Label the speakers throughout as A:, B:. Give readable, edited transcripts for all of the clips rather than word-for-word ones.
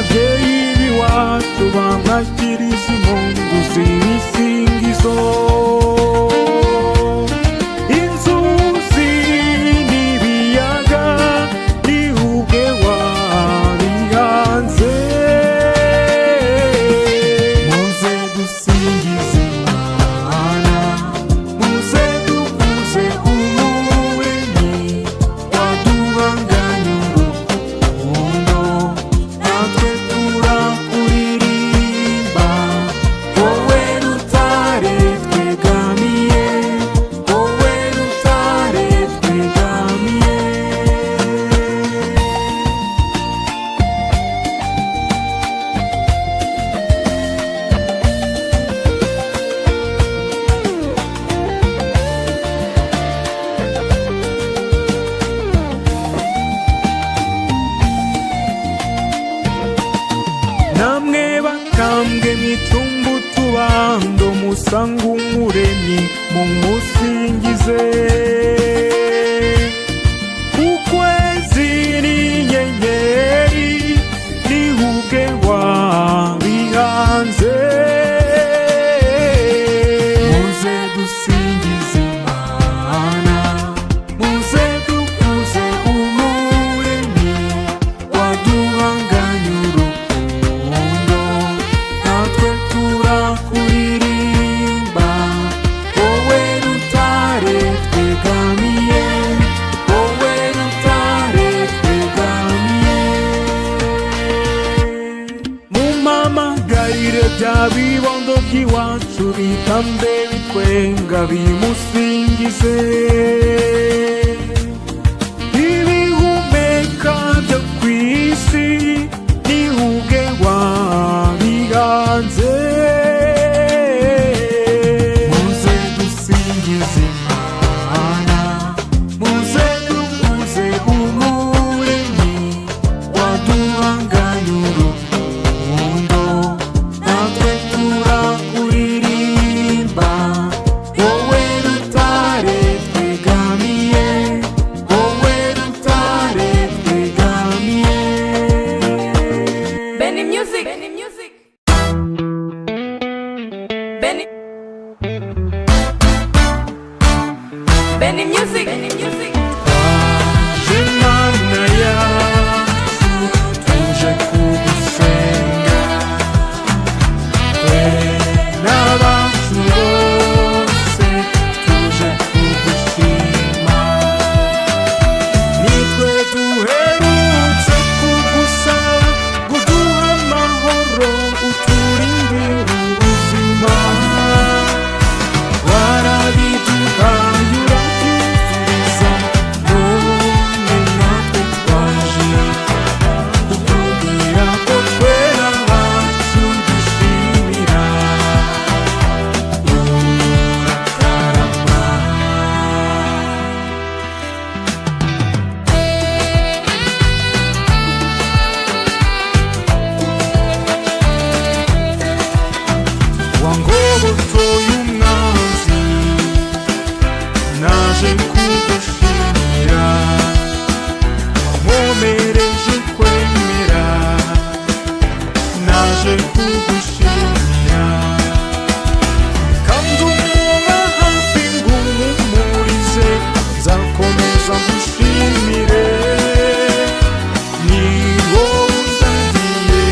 A: Babyeyi b'iwacu bamwakiriza impundu z'ibisingizo. Inzuzi n'ibiyaga ni ubwe wabihanze. Muze dusingize Imana, muze dukuze Umuremyi waduhanganye urukundo. Natwe turakuririmba, wowe rutare twegamiye, wowe rutare twegamiye. Namwe bakambwe mwitumba utubando, musanga Umuremyi mumusingize. Ukwezi n'inyenyeri ni ubwe wabihanze. Muze dusingize Imana, muze dukuze Umuremyi waduhanganye urukundo. Natwe turakuririmba, wowe rutare twegamiye, wowe rutare twegamiye. Mumamagarire bya bibondo by'iwacu bitambe bitwenga bimusingize. Ibihumeka byo ku isi ni ubwe wabihanze. Muze dusingize Imana, muze dukuze Umuremyi waduhanganye urukundo. Natwe turakuririmba, wowe rutare twegamiye, wowe rutare twegamiye.
B: Benny Music. Benny Music. Benny. Benny Music. Benny Music.
A: Twaje Mana yacu, tuje kugusenga, twe n'abacu bose tuje kugushima. Nitwe duherutse kugusaba kuduha amahoro, uturindire ubuzima. Warabiduhaye urabyuzuza, none natwe twaje kukubwira ko twera abacu dushimira. Urakarama. Wangobotoye umwanzi, naje kugushimira. Wankomereje kwemera, naje kugushimira. Kandi umuba hafi ngo umpumurize, nzakomeza ngushimire. Ni wowe undagiye,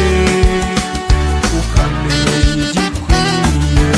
A: ukamenya igikwiriye.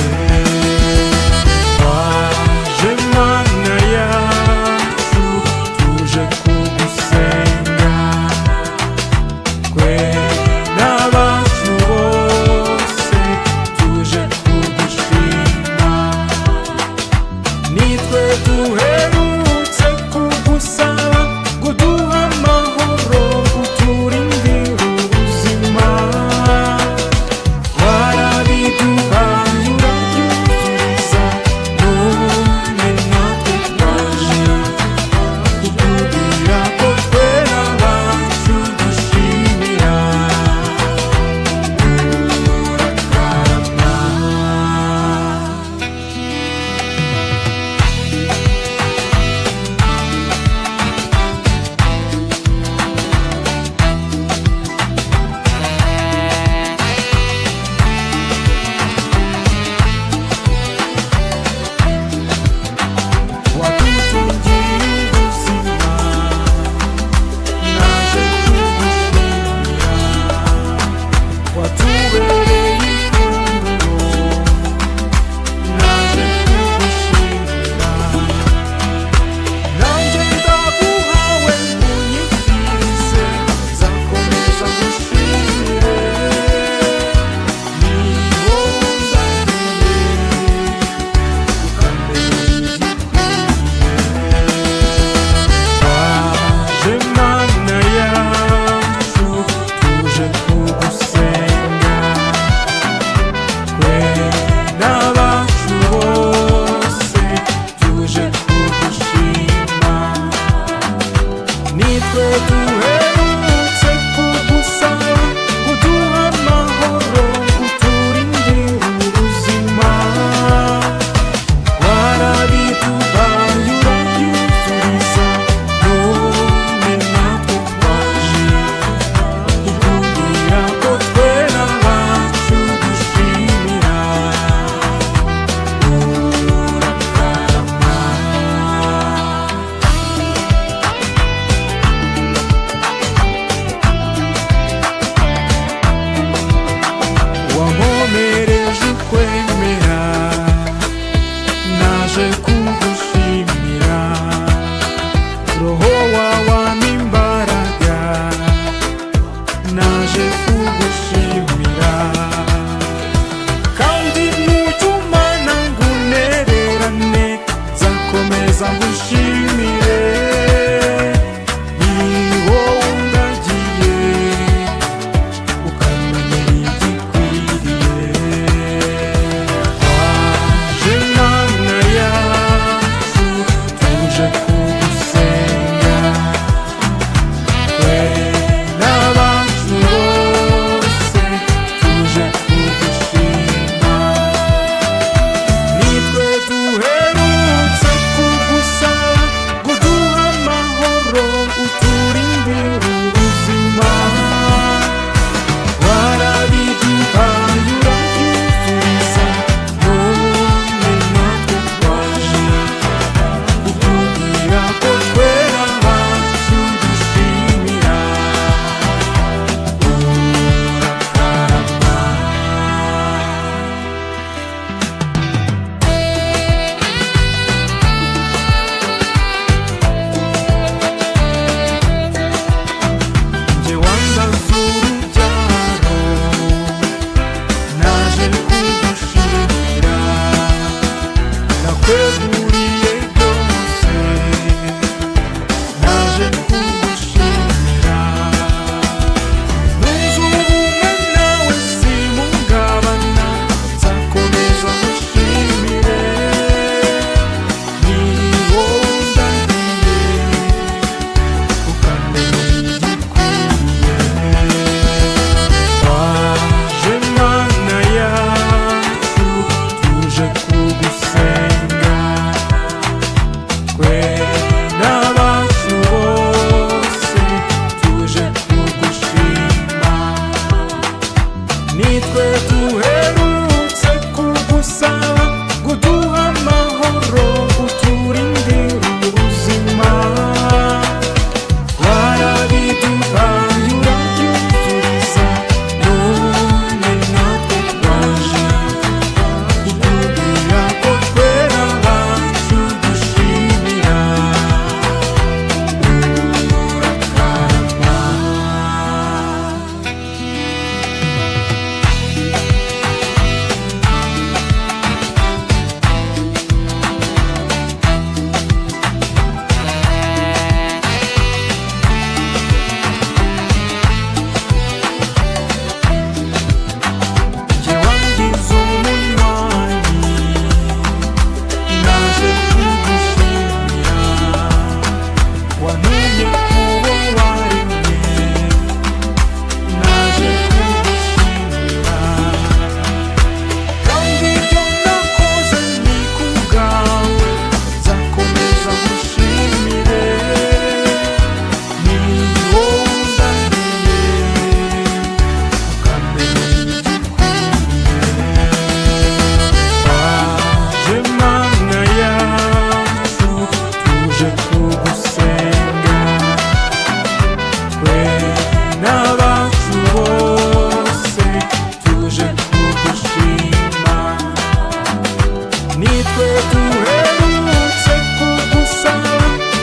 A: Nitwe duherutse kugusaba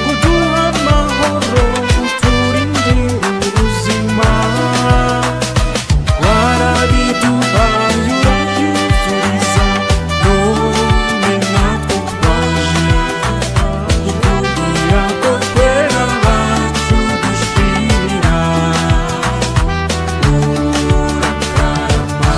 A: kuduha amahoro, uturindire ubuzima. Warabiduhaye urabyuzuriza, none natwe twaje kukubwira ko twera abacu dushimira. Urakarama.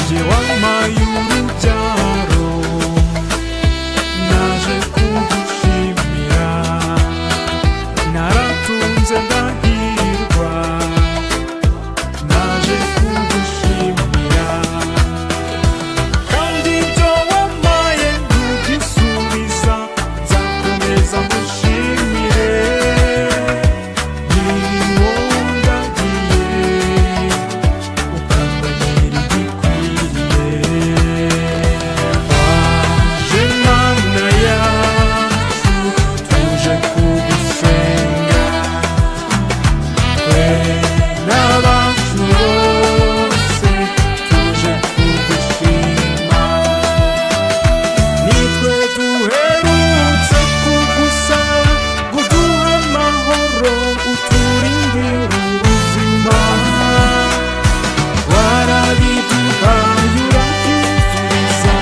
A: Jye wampaye urubyaro, naje kugushimira. Naratunze ndahirwa, naje kugushimira. Kandi ibyo wampaye ntugisubiza, nzakomeza ngushimire. Ni wowe ndagiye, ukanganyira igikwiriye. Waje Mana yacu, tuje kugusenga, twe n'abacu bose tuje kugushima. Nitwe duherutse kugusaba kuduha amahoro, uturindire ubuzima. Warabiduhaye urabyuzuriza,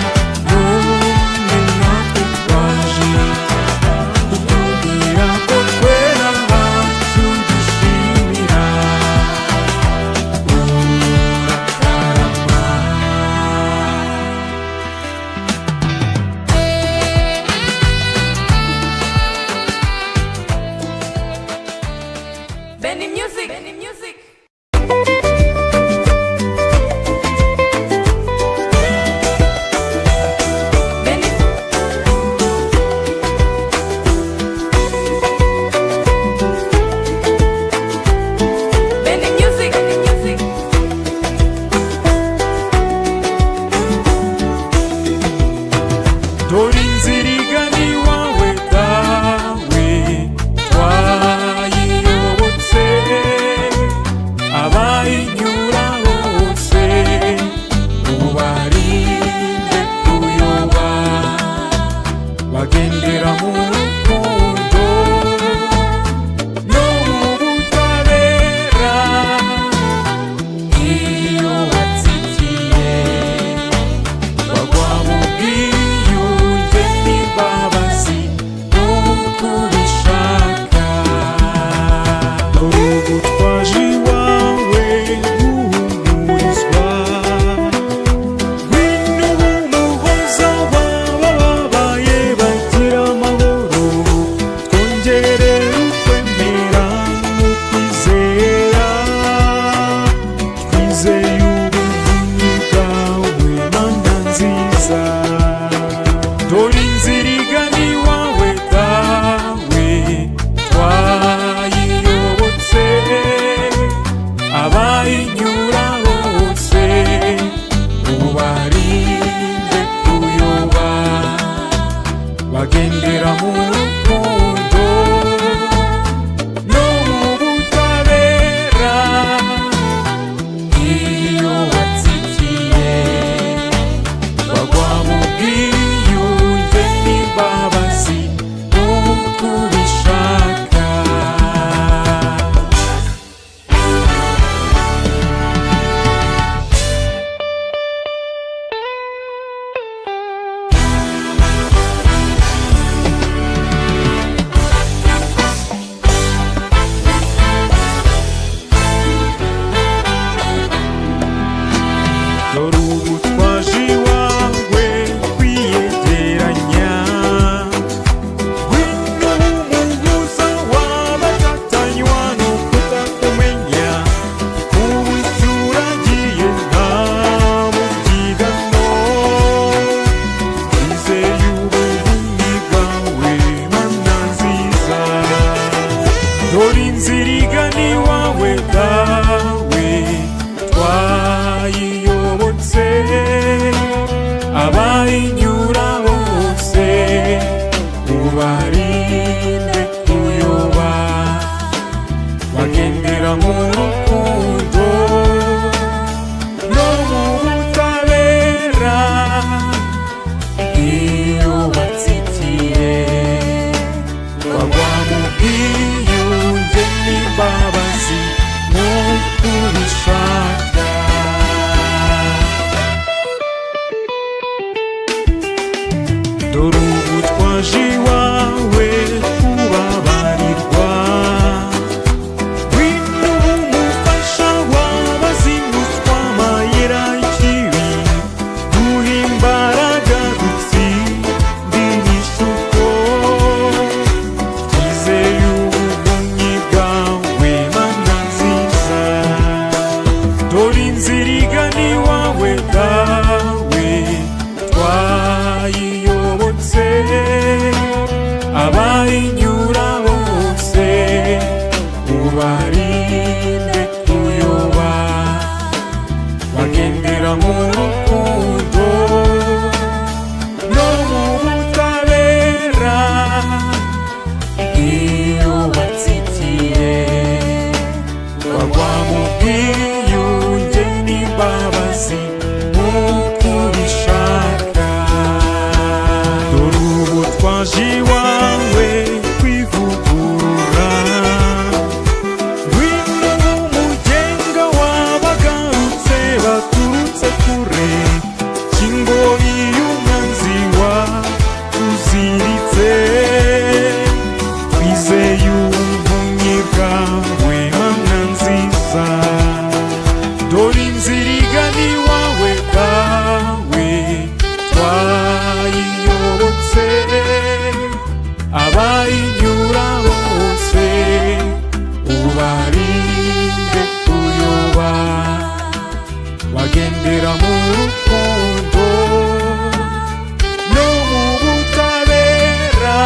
A: none natwe twaje kukubwira ko twera abacu dushimira. Urakarama.
B: Benny Music. Benny Music. Benny. Benny Music. Benny Music.
A: Dore inzira igana iwawe dawe, twayiyobotse. Abayinyura bose ubarinde kuyoba, bagendera mu rukundo no mu butabera. Iyo watsikiye bagwa mu bwiyunge n'imbabazi nk'uko ubishaka. Dore ubu twaje iwawe guhumurizwa. Ngwino ube umuhoza w'abababaye, bagira amahoro. Twongerere ukwemera n'ukwizera, twizeye ubuvunyi bwawe, Mana nziza. Dore inzira igana iwawe dawe, twayiyobotse. Abayinyura bose ubarinde kuyoba, bagendera mu rukundo no mu butabera. Iyo watsikiye bagwa mu bwiyunge n'imbabazi nk'uko ubishaka. Dore ubu twaje iwawe kwiyegeranya. Ngwino umuhuza w'abatatanywa no kutakumenya. Ubu uragiye nta mubyigano, twizeye ubuvunyi bwawe, Mana nziza. Dore inzira igana iwawe dawe, twayiyobotse. Abayinyura bose ubarinde kuyoba, Bagendera mu rukundo no mu butabera. Iyo batsikiye bagwa mu bwiyunge n'imbabazi nk'uko ubishaka. Dore ubu twaje iwawe kubabarirwa. Ngwino ube umufasha w'abazinutswe amayira y'ikibi, duhe imbaraga dutsinde ibishuko, twizeye ubuvunyi bwawe, Mana nziza. Dore inzira igana iwawe, Dawe, twayiyobotse. Abayinyura bose ubarinde kuyoba. Bagendera mu rukundo no mu butabera. Iyo batsikiye bagwa mu bwiyunge n'imbabazi nk'uko ubishaka. Dore ubu twaje iwawe kwivugurura. Ngwino ube umugenga w'abagarutse baturutse kure, ingoyi y'umwanzi watuziritse. Twizeye ubuvunyi bwawe, Mana nziza. Dore inzira igana iwawe, Dawe, twayiyobotse. Abayinyura bose ubarinde kuyoba. Bagendera mu rukundo no mu butabera.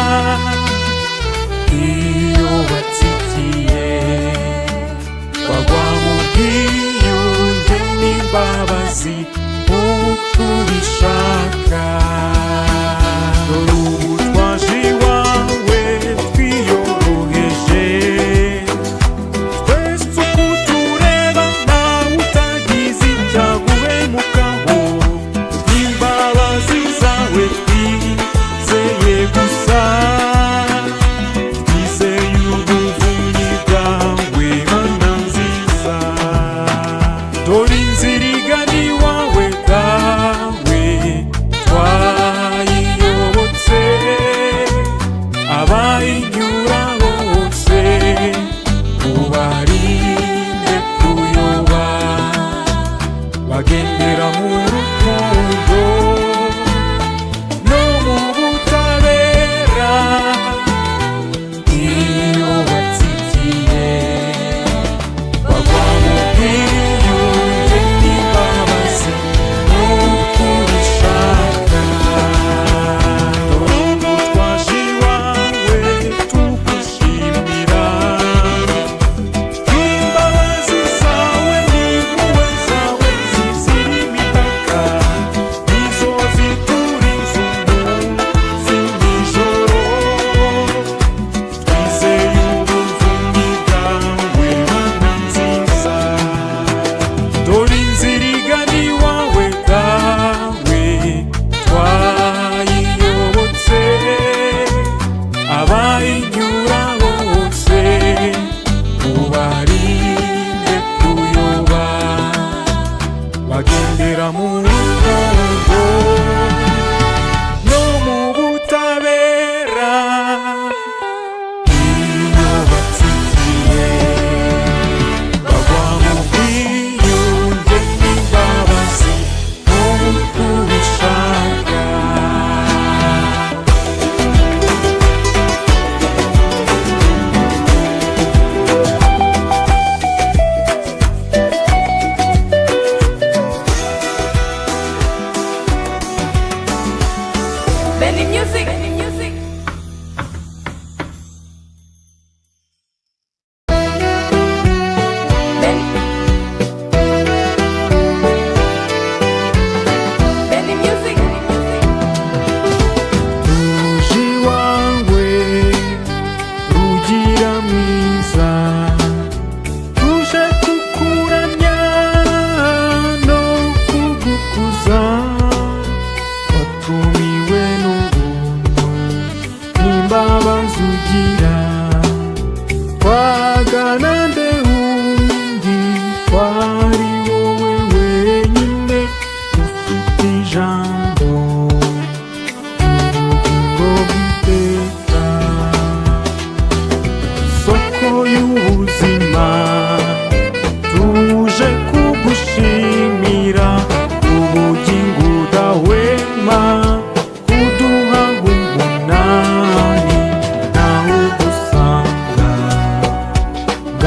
A: Iyo batsikiye bagwa mu bwiyunge n'imbabazi nk'uko ubishaka. Dore ubu twaje iwawe twiyoroheje. Twese uko tureba ntawe utagize icyaguhemukaho. Imbabazi zawe twizeye gusa, twizeye ubuvunyi bwawe, Mana nziza. Dore inzira igana iwawe, Dawe, twayiyobotse. Abayinyura bose ubarinde kuyoba. Bagendera mu rukundo no mu butabera. Iyo batsikiye bagwa mu bwiyunge n'imbabazi nk'uko ubishaka. Dore ubu twaje iwawe tugushimira. Imbabazi zawe n'impuhwe zawe zizira imipaka.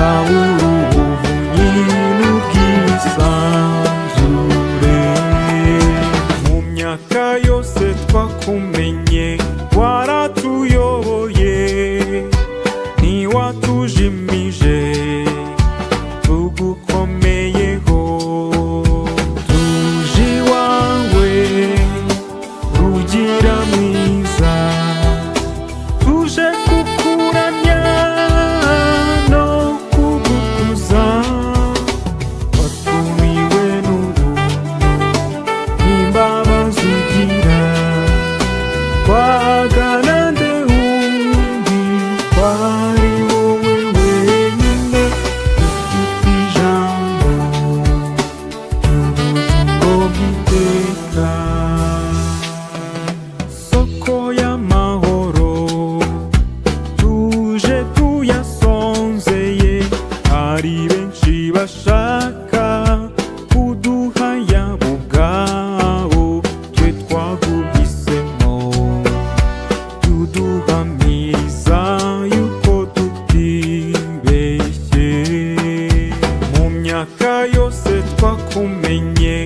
A: Dawe ubuvunyi n'ubwisanzure. Mu myaka yose twakumenye waratuyoboye, ntiwatujimije, tugukomeyeho. Tuje iwawe, Rugira mwiza, tuje kukuramya no kugukuza. Watumiwe n'ubuntu n'imbabazi ugira, twagana nde wundi kwari wowe wenyine ufite ijambo ry'ubugingo bw'iteka? Soko y'amahoro, tuje tuyasonzeye. Hari benshi bashaka kuduha yabo ubwabo, twe twaguhisemo, tuduhamiriza yuko tutibeshye. Mu myaka yose twakumenye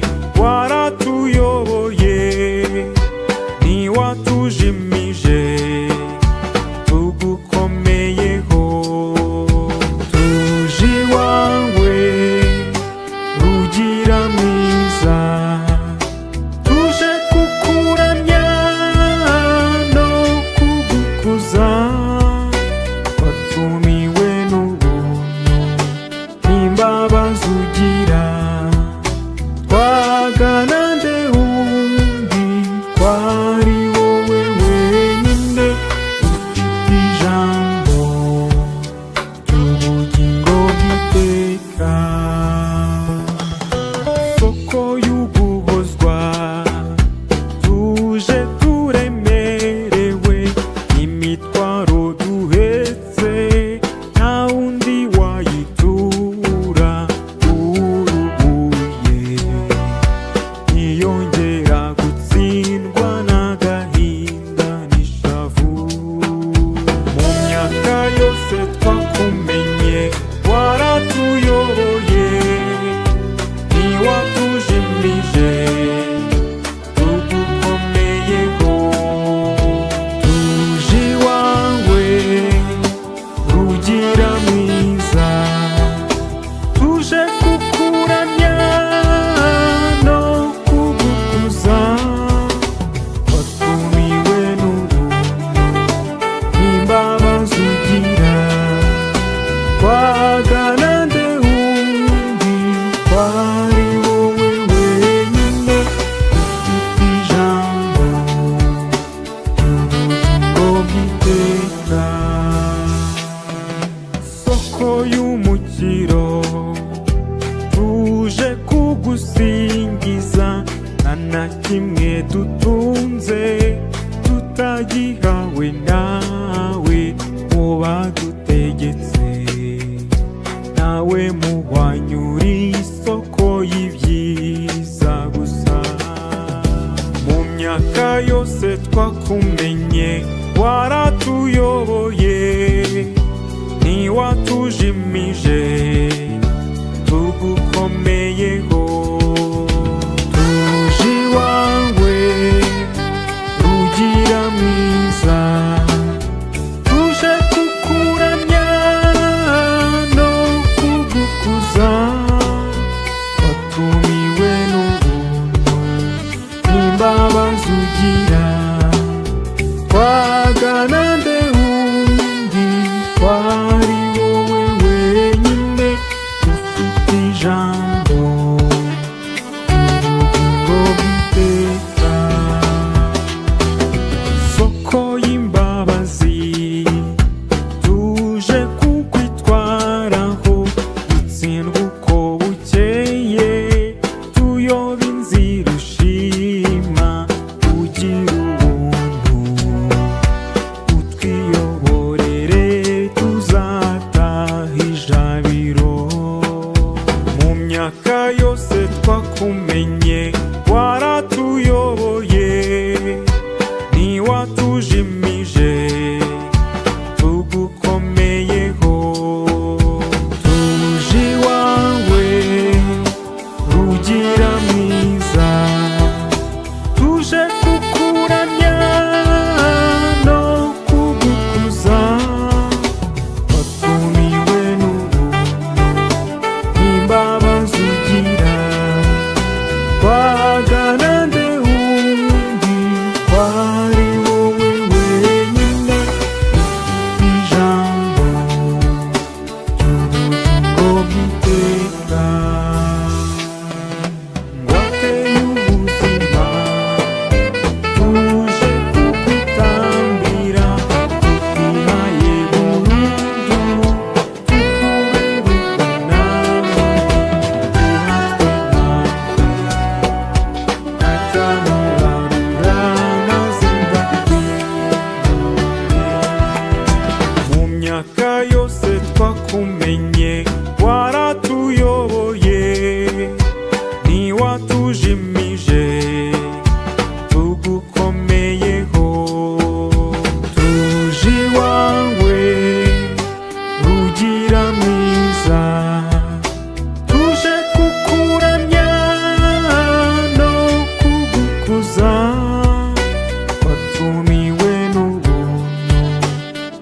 A: waratuyoboye, ntiwatujimije, tugukomeyeho. Tuje iwawe, Rugira mwiza, tuje kukuramya no kugukuza. Watumiwe n'ubuntu n'imbabazi ugira, twagana nde wundi kwari wowe wenyine ufite ijambo ry'ubugingo bw'iteka? Soko y'uguhozwa, tuje turemerewe, imitwaro duhetse nta wundi wayitura. Uruhuye ntiyongera gutsindwa n'agahinda n'ishavu. Mu myaka yose twakumenye waratuyoboye, ntiwatujimije, tugukomeyeho. Tuje iwawe, Rugira mwiza, tuje kukuramya no kugukuza. Watumiwe n'ubuntu n'imbabazi ugira, twagana nde wundi kwari wowe wenyine ufite ijambo ry'ubugingo bw'iteka? Soko y'umukiro, tuje kugusingiza. Nta na kimwe dutunze tutagihawe nawe. Mu badutegetse nawe muhwanyura isoko y'ibyiza gusa. Mu myaka yose twakumenye waratuyoboye, ntiwatujimije, tugukomeyeho. Tuje iwawe, Rugira mwiza, tuje kukuramya no kugukuza. Watumiwe n'ubuntu n'imbabazi ugira, twagana nde wundi kwari wowe wenyine? bw'iteka. Ngwate y'ubuzima, tuje kugutambira, twihaye burundu, tukubere umwami, duhatwe nawe, ntacyamubarura maze ndakwimure. Mu myaka yose twakumenye, waratuyoboye, ntiwatujimije, tugukomeyeho. Tuje iwawe, Rugira mwiza, tuje kukuramya no kugukuza, watumiwe n'ubuntu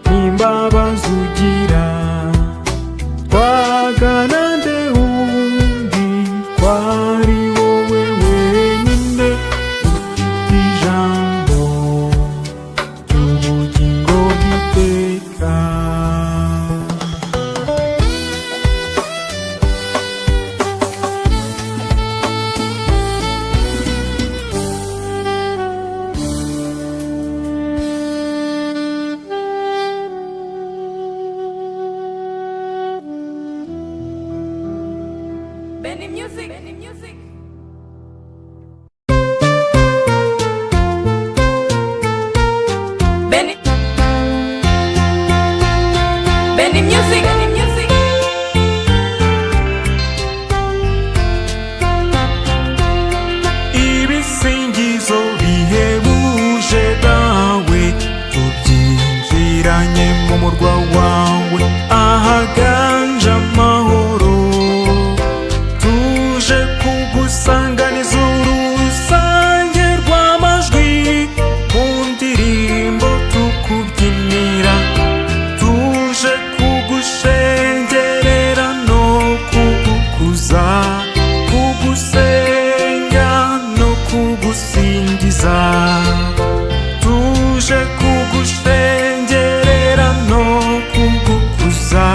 A: n'imbabazi ugira. Twagana nde wundi, kwari wowe wenyine ufite ijambo ry'ubugingo bw'iteka?
B: Benny Music. Benny Music. Benny. Benny Music. Benny Music.
A: Ibisingizo bihebuje dawe, tubyinjiranye mu murwa wawe ahaganje amahoro. Tuje kugusanganiza urusange rw'amajwi, mu ndirimbo tukubyinira, tuje kugushengerera no kugukuza, kugusenga no kugusingiza. Tuje kugushengerera no kugukuza,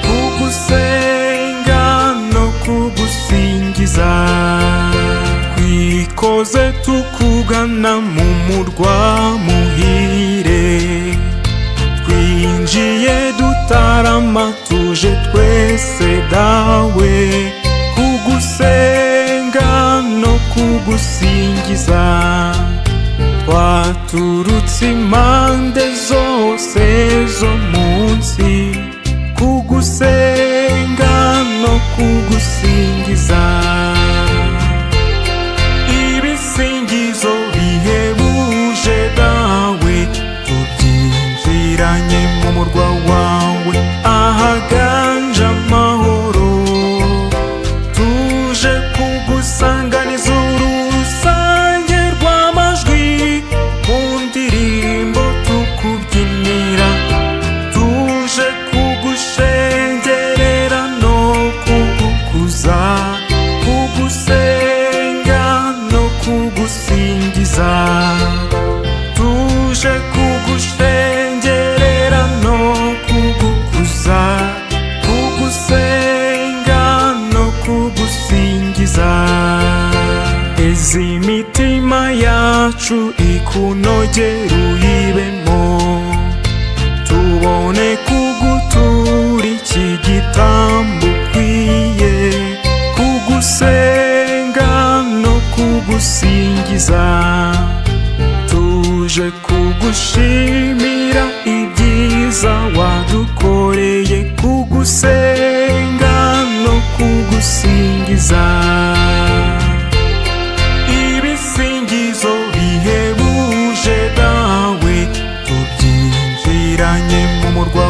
A: kugusenga no kugusingiza. Twikoze tukugana mu murwa muhire, twinjiye dutarama, tuje twese dawe kugusenga no kugusingiza. Twaturutse impande zose zo munsi, kugusenga no kugusingiza. Ibisingizo bihebuje dawe, tubyinjiranye mu murwa wawe ahaganje amahoro. Tuje kugusanganiza urusange rw'amajwi, mu ndirimbo tukubyinira, tuje kugushengerera no kugukuza, kugusenga no kugusingiza. Tuje kugushengerera no kugukuza, kugusenga no kugusingiza. Ezi mitima yacu ikunogera uyibemo, tubone kugutura iki gitambo ukwiye, kugusenga no kugusingiza. Tuje kugushimira ibyiza wadukoreye, kugusenga no kugusingiza. Ibisingizo bihebuje dawe, tubyinjiranye mu murwa.